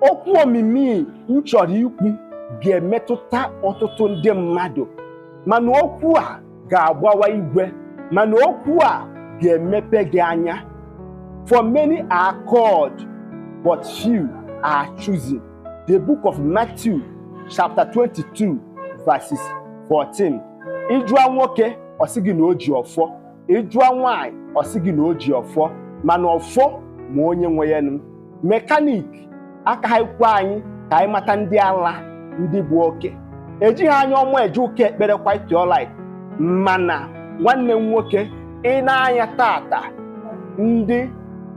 Okwu omimi m chọrọ ikwu ga-emetụta ọtụtụ ndị mmadụ, mana okwu a ga-agbawa igwe, mana okwu a ga-emepe gị anya. For many are called, but few are chosen. The Book of Matthew, chapter 22, verses 14. Ịjụa nwoke, ọ sị gị na o ji ọfọ. Ịjụa nwaanyị, ọ sị gị na o ji ọfọ, mana ọfọ ma onye nwe ya nụ. Mechanic aka ha ikwu anyị ka anyị mata ndị ala, ndị bụ oke ejighị anya ọma eje ụka ekpere quite alright. Mana nwanne m nwoke, ị na-anya tata, ndị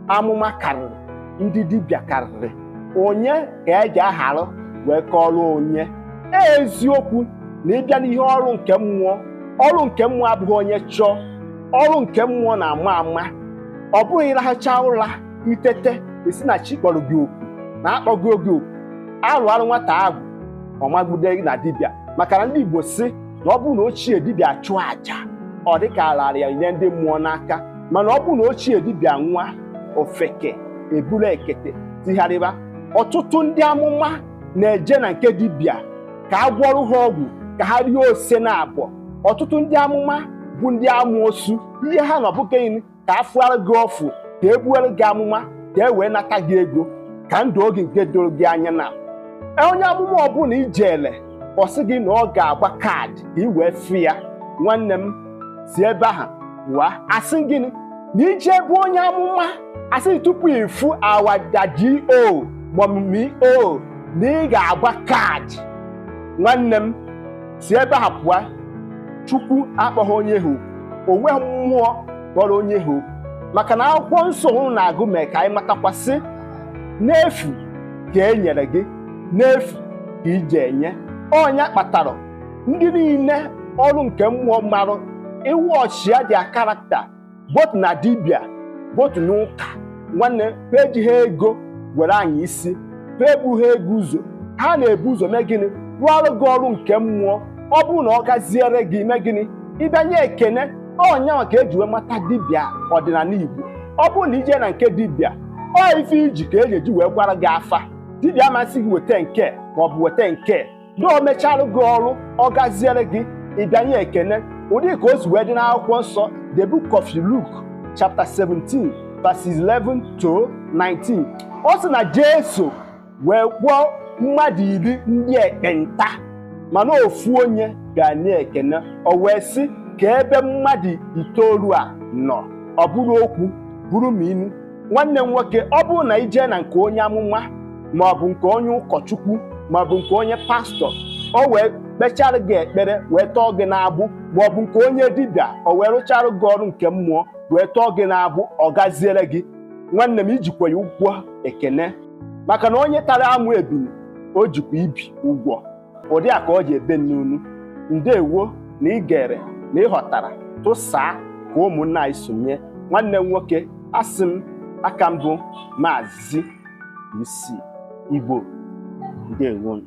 amụma karịrị, ndị dibịa karịrị. Onye ka eji aharụ wee kọrọ onye eziokwu na ịbịa n'ihe ọrụ nke mmụọ? Ọrụ nke mmụọ abụghị onye chọọ. Ọrụ nke mmụọ na-ama ama. Ọ bụghị ịracha ụra itete esi na chi kpọrọ gị oku na akpọgo gị oku. Alụ arụ nwata agwụ ọmagude na dibịa, maka na ndị Igbo si na ọ bụrụ na ochie dibịa chụọ àjà, ọ dị ka alara ya nye ndị mmụọ n'aka. Mana ọ bụrụ na ochie dibịa nwa ofeke eburu ekete tigharịba. Ọtụtụ ndị amụma na-eje na nke dibịa ka a gwọrọ ha ọgwụ, ka ha rie ose na abụọ. Ọtụtụ ndị amụma bụ ndị amoosu. Ihe ha nọ bụkeghị ka a fụara gị ọfụ, ka e buere gị amụma, ka e wee nata gị ego. Ka ndụ oge nke doro gị anya na onye amụma ọbụla ijele, ọ sị gị na ọ ga-agba kaadị ka ị wee fụ ya. Nwanne m, si ebe ahụ pụọ. Asị gịnị na ije ebe onye amụma asị tupu ịfụ awada go maọbụ o na ị ga-agba kaadị? Nwanne m, si ebe ahụ pụọ. Chukwu akpọghị onye ha oku, onwe mmụọ kpọrọ onye ha oku, maka na akwụkwọ nsọ unu na-agụ mee ka anyị matakwasị n'efu ka e nyere gị, n'efu ka iji enye. Ọnya kpatara ndị niile ọrụ nke mmụọ marụ iwu ọchịa dị character, both na dibịa, both n'ụka. Nwanne, ha ejighị ego were anyị isi, ha ebughị ego ụzọ. Ha na-ebu ụzọ mee gịnị? Rụọrụ gị ọrụ nke mmụọ. Ọ bụrụ na ọ gaziere gị, mee gịnị? Ịbịa nye ekene. Ọnyanwa ka eji wee mata dibịa ọdịnala Igbo. Ọ bụrụ na ije na nke dibịa, ọ ife iji ka eji eji wee gwara gị afa. Dibịa amasị gị weta nke ma ọ bụ weta nke na o mechalụ gị ọrụ, ọ gaziere gị, ịbịa nye ekene. Ụdị ka o si wee dị n'akwụkwọ nsọ, the Book of Luke, chapter 17, verses 11 to 19, ọ sị na Jesu wee gwọọ mmadụ 10 ndị ekpenta, mana ofu onye ga-nye ekene. O wee sị ka ebe mmadụ itoolu a nọ, ọ bụrụ okwu bụrụ ma inu. Nwanne m nwoke, ọ bụrụ na ije na nke onye amụma, ma ọ bụ nke onye ụkọchukwu, ma ọ bụ nke onye pastọ, o wee kpechara gị ekpere wee tọọ gị n'agbụ, ma ọ bụ nke onye dibịa, o wee rụchara gị ọrụ nke mmụọ wee tọọ gị n'agbụ, ọ gaziere gị, nwanne m, ijikwa ya ụgwọ ekene, maka na onye tara amụ ebini, o jikwa ibi ụgwọ. Ụdị a ka ọ ji ebe n'unu. Ndewo na ị gere na ịghọtara. Tụsaa ka ụmụnna anyị sonye. Nwanne m nwoke, asị m aka mbụ Maazị UC Igbo, ndewo.